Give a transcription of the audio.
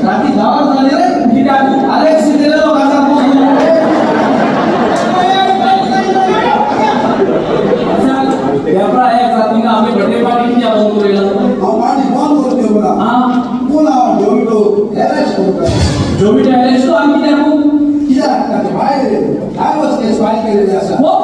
राती गावात झाली रे. कित्याक? अलेक्स दिलेलो काजार. वेपरा एक जातीन आमी बर्थडे पार्टी कित्याक बंद करूया? हांव पार्टी बंद करून देवला. हा. पूण हांव जोविटो अरेस्ट करता. जोविटो अरेस्ट आनी कित्याक? कित्याक, ताचे भायर डायवर्स केस फायल केलेली आसा. हो.